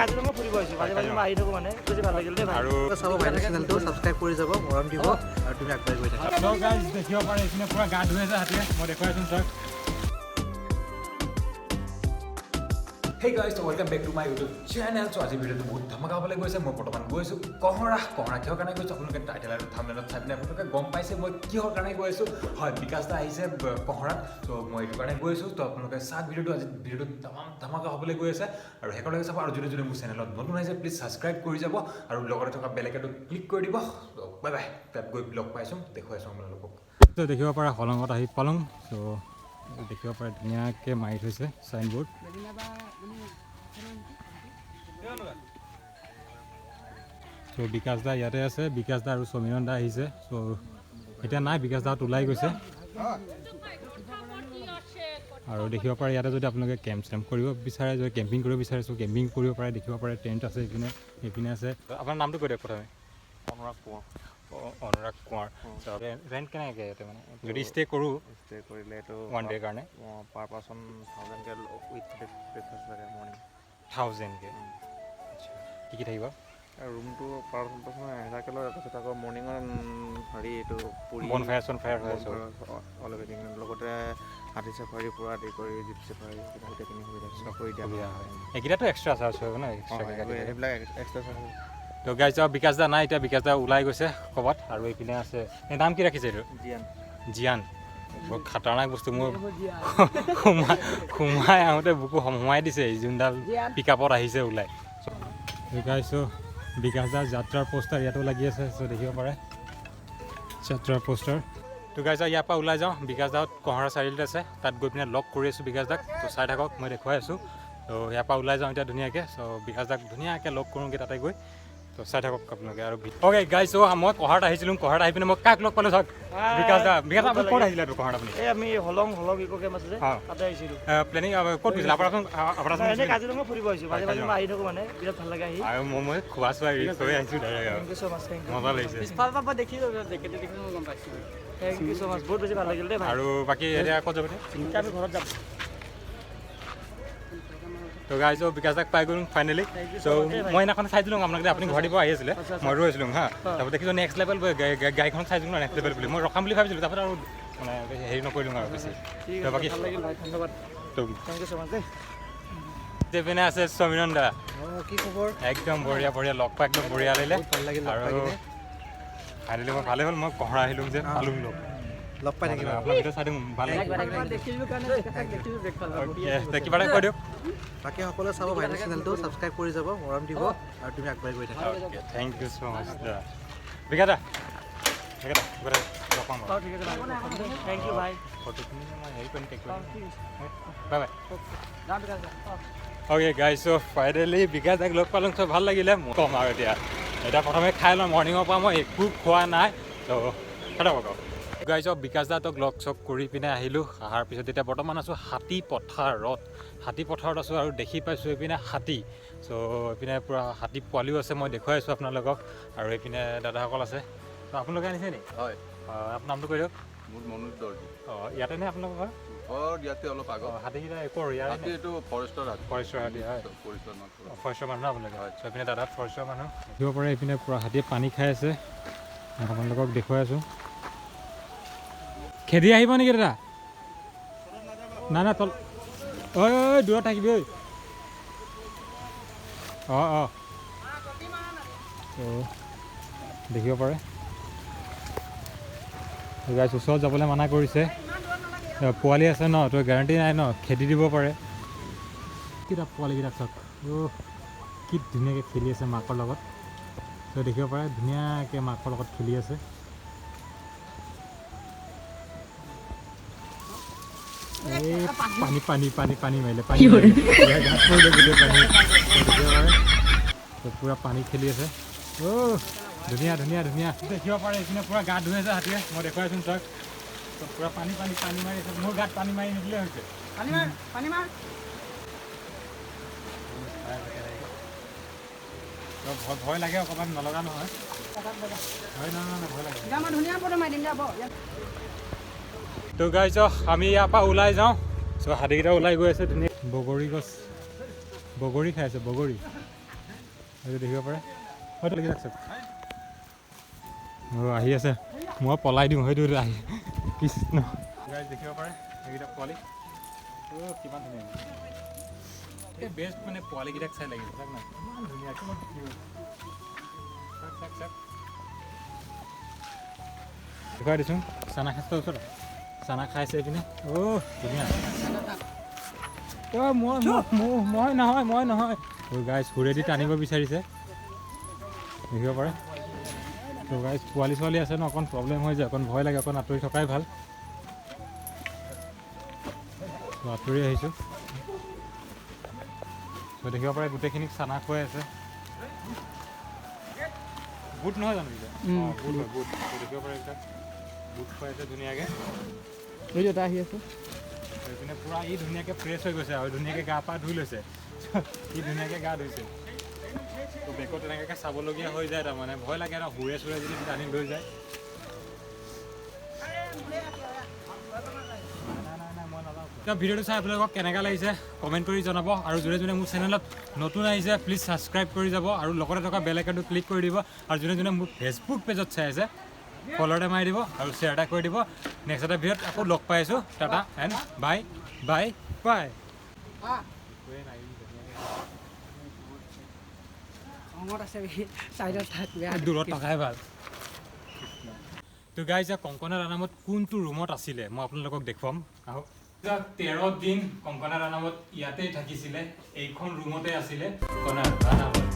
কাজিৰঙা ফুৰিব আহিছোঁ, মাজে মাজে মই আহি থাকোঁ, মানে বেছি ভাল লাগিল দেই ভাই। আৰু চাব ভাইটিৰ চেনেলটো ছাবস্ক্ৰাইব কৰি যাব, মৰম দিব আৰু তুমি আগবাঢ়ি গৈ থাকা। চ' গাইজ, দেখিব পাৰে এইপিনে পূৰা গা ধুই আছে হাতীয়ে, মই দেখুৱাইছোঁ চাওক। Hey guys, welcome back to my YouTube channel. So আজি ভিডিঅ'টো বহুত ধামাকা হ'বলৈ গৈছে। মই বৰ্তমান গৈ আছোঁ কহঁৰা। কহঁৰা কিহৰ কাৰণে গৈছোঁ আপোনালোকে টাইটেল আৰু থাম্বনেইলত চাই পিনে আপোনালোকে গম পাইছে মই কিহৰ কাৰণে গৈ আছোঁ। হয়, বিকাশ দা আহিছে কহঁৰাত, চ' মই এইটো কাৰণে গৈ আছোঁ। ত' আপোনালোকে চাওক ভিডিঅ'টো, আজি ভিডিঅ'টো তামাম ধামাকা হ'বলৈ গৈ আছে আৰু শেষলৈকে চাব। আৰু যোনে যোনে মোৰ চেনেলত নতুন আহিছে, প্লিজ ছাবস্ক্ৰাইব কৰি যাব আৰু লগতে থকা বেল আইকনটো ক্লিক কৰি দিব। বাই বাই, তাত গৈ লগ পাইছোঁ, দেখুৱাইছোঁ আপোনালোকক। ত' দেখিব পাৰে হলঙত আহি পালোঁ। চ' দেখিব পাৰে ধুনীয়াকৈ মাৰি থৈছে চাইনবোৰ্ড। চ' বিকাশ দা ইয়াতে আছে, বিকাশ দা আৰু সমীৰণ দা আহিছে। চ' এতিয়া নাই, বিকাশ দাহঁত ওলাই গৈছে। আৰু দেখিব পাৰে ইয়াতে যদি আপোনালোকে কেম্প চেম্প কৰিব বিচাৰে, যদি কেম্পিং কৰিব বিচাৰে, চ' কেম্পিং কৰিব পাৰে। দেখিব পাৰে টেণ্ট আছে এইপিনে, এইপিনে আছে। আপোনাৰ নামটো কৈ দিয়ক প্ৰথমে। অনুৰাগ কোঁৱৰ। অনুৰাগ কোঁৱৰ। ৰেণ্ট কেনেকৈ ইয়াতে, মানে যদি ষ্টে' কৰোঁ? ষ্টে কৰিলে এইটো ওৱান ডে'ৰ কাৰণে পাৰ পাৰ্চন 1000কৈ, উইথ ব্ৰেকফাষ্ট লাগে মৰ্ণিং। 1000কৈ? আচ্ছা, কি কি থাকিব? আৰু ৰুমটো পাৰ পাৰ্চন 1000কৈ লয়। তাৰপিছত আকৌ মৰ্ণিঙত হেৰি এইটো পুৰি বন ফায়াৰ চন ফায়াৰ হৈ আছে। অল এভৰিথিং, লগতে হাতী চাফাৰীৰ পৰা আদি কৰি জীপ চাফাৰী গোটেইখিনি সুবিধা চব কৰি দিয়া। সুবিধা হয়। এইকেইটাতো এক্সট্ৰা চাৰ্জ হ'ব ন? এক্সট্ৰাকৈ কাটি দিয়ে। সেইবিলাক এক্সট্ৰা চাৰ্জ। তো গাইজ, বিকাশ দা নাই এতিয়া, বিকাশ দা ওলাই গৈছে ক'ৰবাত। আৰু এইপিনে আছে, এই নাম কি ৰাখিছে এইটো? জিয়ান। জিয়ান, বৰ খাতাৰনাক বস্তু। মোৰ সোমাই সোমাই আহোঁতে বুকু সোমাই দিছে, এই যোনডাল পিক আপত আহিছে ওলাই। গাইছ, বিকাশ দাৰ যাত্ৰাৰ পোষ্টাৰ ইয়াতো লাগি আছে। চ' দেখিব পাৰে যাত্ৰাৰ পোষ্টাৰ। তো গাইজ, ইয়াৰ পৰা ওলাই যাওঁ। বিকাশ দাহঁত কহঁৰা চাৰিআলিত আছে, তাত গৈ পিনে লগ কৰি আছোঁ বিকাশ দাক। তো চাই থাকক, মই দেখুৱাই আছোঁ। তো ইয়াৰ পৰা ওলাই যাওঁ এতিয়া ধুনীয়াকৈ। চ' বিকাশ দাক ধুনীয়াকৈ লগ কৰোঁগৈ তাতে গৈ। তো চাই থাকক আপোনালোকে। আৰু অ'কে গাইজ, চ' মই কহঁৰাত আহিছিলোঁ। কহঁৰাত আহি পিনে মই কাক লগ পালোঁ চাওক, বিকাশ দা। বিকাশ দা, আপুনি ক'ত আহিছিলে এইটো কহঁৰাত আপুনি? এই আমি হলং, হলং ইক' কেম্প আছে যে, তাতে আহিছিলোঁ। প্লেনিং ক'ত গৈছিলে আপোনাৰ? আপোনাৰ এনেই কাজিৰঙা ফুৰিব আহিছোঁ, মাজে মাজে মই আহি থাকোঁ, মানে বিৰাট ভাল লাগে আহি। আৰু মই খোৱা চোৱা এৰি থৈ আহিছোঁ direct আৰু। Thank you so much, thank you. মজা লাগিছে। পিছফালৰ পৰা দেখিলোঁ, জেকেটটো দেখিলোঁ, মই গম পাইছোঁ। Thank you so মাছ, বহুত বেছি ভাল লাগিল দেই ভাই। আৰু বাকী এতিয়া ক'ত যাব এতিয়া? এতিয়া আমি ঘৰত যাম। তো গাইজ, বিকাশ দাক পাই গ'লোঁ ফাইনেলি। চ' মই সেইদিনাখন চাইছিলোঁ আপোনাক, আপুনি গুৱাহাটীৰ পৰা আহি আছিলে, মই ৰৈ আছিলোঁ হা। তাৰপৰা দেখিছোঁ নেক্সট লেভেল, গাড়ীখন চাইছিলোঁ নেক্সট লেভেল বুলি মই ৰখাম বুলি ভাবিছিলোঁ, তাৰপিছত আৰু মানে হেৰি নকৰিলোঁ আৰু বেছি। ঠিক তো আছে। বাকী ভাল লাগিল ভাই, ধন্যবাদ। তো thank you so মাছ দেই। এইপিনে আছে সমীৰণ দা। অঁ, কি খবৰ? একদম বঢ়িয়া বঢ়িয়া, লগ পাই একদম বঢ়িয়া লাগিলে। বহুত ভাল লাগিল লগ আৰু পাই কিনে। ফাইনেলি মই ভালেই হ'ল, মই কহঁৰা আহিলোঁ যে পালোঁ লগ। লগ পাই থাকিম। আপোনাৰ ভিডিঅ' চাই দিম, ভাল লাগিল। দেখিলোঁ কাৰণে দেখিলোঁ, ব্ৰেকফাষ্ট। অ'কে, কিবা এটা কৈ দিয়ক। বাকী সকলোৱে চাব ভাইটিৰ চেনেলটো ছাবস্ক্ৰাইব কৰি যাব, মৰম দিব আৰু তুমি আগবাঢ়ি গৈ থাকা। Okay, thank you so মাছ দা। বিকাশ দা, বিকাশ দা, কিবা এটা লগ পাম বাৰু। অঁ, ঠিক আছে ভাই, thank U ভাই। ফটোখিনি মই হেৰি কৰিম, টেক অঁ কৰিম। ঠিক আছে। Bye bye. যাম বিকাশ দা, অঁ। অ'কে গাইজ, চ' ফাইনেলি বিকাশ দাক লগ পালোঁ, চ' ভাল লাগিলে। মই ক'ম আৰু এতিয়া এতিয়া প্ৰথমে খাই লওঁ, মৰ্ণিঙৰ পৰা মই একো খোৱা নাই। ত' খাই থাকক। গাইজ, বিকাশ দাহঁতক লগ চগ কৰি পিনে আহিলোঁ। অহাৰ পিছত এতিয়া বৰ্তমান আছোঁ হাতী পথাৰত। হাতী পথাৰত আছোঁ আৰু দেখি পাইছোঁ এইপিনে হাতী। চ' এইপিনে পূৰা হাতী পোৱালিও আছে, মই দেখুৱাই আছোঁ আপোনালোকক। আৰু এইপিনে দাদাসকল আছে। ত' আপোনালোকে আনিছে নি? হয়। অঁ, আপোনাৰ নামটো কৈ দিয়ক। মোৰ মনোজ দৰ্জী। অঁ, ইয়াতে নে আপোনালোকৰ ঘৰ? ঘৰ ইয়াতে অলপ আগত। অঁ, হাতীকেইটা ক'ৰ ইয়াৰে? হাতী এইটো ফৰেষ্টৰ হাতী। ফৰেষ্টৰ হাতী হয়। ফৰেষ্টৰ মানুহ। ফৰেষ্টৰ মানুহ ন আপোনালোকে? হয়। চ' এইপিনে দাদাত ফৰেষ্টৰ মানুহ। দেখিব পাৰে এইপিনে পূৰা হাতীয়ে পানী খাই আছে, মই আপোনালোকক দেখুৱাই আছোঁ। খেদি আহিব নেকি দাদা? নাই নাই, তল ঐ ঐ, দূৰত থাকিবি ঐ। অঁ অঁ, ত' দেখিব পাৰে গাইজ, ওচৰত যাবলৈ মানা কৰিছে। পোৱালি আছে ন, তো গেৰাণ্টি নাই ন, খেদি দিব পাৰে। কেইটা পোৱালিকেইটা চাওক, অ' কি ধুনীয়াকৈ খেলি আছে মাকৰ লগত। তো দেখিব পাৰে ধুনীয়াকৈ মাকৰ লগত খেলি আছে। এই পানী পানী পানী পানী মাৰিলে, পানী মাৰিলে। গাত পৰিলে গোটেই পানী। দেখিব পাৰে তো পূৰা পানী খেলি আছে। অ' ধুনীয়া ধুনীয়া ধুনীয়া। দেখিব পাৰে এইপিনে পূৰা গা ধুই আছে হাতীয়ে, মই দেখুৱাইছোঁ চাওক। তো পূৰা পানী পানী পানী মাৰি আছে। মোৰ গাত পানী মাৰি নিদিলে হৈছে। পানী মাৰ, পানী মাৰ। তো ভয় ভয় লাগে অকণমান, নলগা নহয়। হয়, নহয় নহয়, ভয় লাগে। মই ধুনীয়া ফটো মাৰি দিম, যাব। তো গাইজ, আমি ইয়াৰ পৰা ওলাই যাওঁ। চ' হাতীকেইটা ওলাই গৈ আছে ধুনীয়া। বগৰী গছ, বগৰী খাই আছে, বগৰী। সেইটো দেখিব পাৰে, হয়তো লাগি থাকছে। অ' আহি আছে, মই পলাই দিওঁ। সেইটো আহি, কৃষ্ণ। গাইজ, দেখিব পাৰে সেইকেইটা পোৱালি। অ' কিমান ধুনীয়া! এই বেষ্ট মানে পোৱালিকেইটাক চাই লাগিছে। চাওক না, ইমান ধুনীয়া, কিমান cute। চাওক, চাওক, চাওক, দেখুৱাই দিছোঁ। চানা খাইছে, ওচৰত চানা খাইছে এইপিনে। অ' ধুনীয়া। অ' মই নহয়, মই নহয়। গাইজ, সুৰেদি টানিব বিচাৰিছে, দেখিব পাৰে। ত' গাইজ, পোৱালি ছোৱালী আছে ন, অকণ প্ৰব্লেম হৈ যায়, অকণ ভয় লাগে, অকণ আঁতৰি থকাই ভাল। ত' আঁতৰি আহিছোঁ। ত' দেখিব পাৰে, গোটেইখিনিক চানা খুৱাই আছে। বুট নহয় জানো এইকেইটা? অঁ, বুট হয়, বুট। ত' দেখিব পাৰে, এইবিলাক বুট খুৱাই আছে ধুনীয়াকৈ। এই এটা আহি আছে। এইপিনে পূৰা ই ধুনীয়াকৈ ফ্ৰেছ হৈ গৈছে আৰু ধুনীয়াকৈ গা পা ধুই লৈছে। ই ধুনীয়াকৈ গা ধুইছে। ত' বেকত তেনেকুৱাকৈ চাবলগীয়া হৈ যায়, তাৰমানে ভয় লাগে ন, সুৰে চুৰে যদি টানি লৈ যায়। নাই নাই নাই, মই নাযাওঁ। এতিয়া ভিডিঅ'টো চাই আপোনালোকক কেনেকুৱা লাগিছে কমেণ্ট কৰি জনাব আৰু যোনে যোনে মোৰ চেনেলত নতুন আহিছে, প্লিজ ছাবস্ক্ৰাইব কৰি যাব আৰু লগতে থকা বেল আইকনটো ক্লিক কৰি দিব। আৰু যোনে যোনে মোৰ ফেচবুক পেজত চাই আছে, ফ'ল' এটা মাৰি দিব আৰু শ্বেয়াৰ এটা কৰি দিব। নেক্সট এটা ভিডিঅ'ত আকৌ লগ পাই আছোঁ। Tata and bye bye bye. খঙত আছে, চাইডত থাক, বেয়া। দূৰত থকাই ভাল। তো গাইজ, কংকনা ৰাণাৱত কোনটো ৰুমত আছিলে মই আপোনালোকক দেখুৱাম, আহক। 13 দিন কংকনা ৰাণাৱত ইয়াতেই থাকিছিলে, এইখন ৰুমতে আছিলে কংকনা ৰাণাৱত।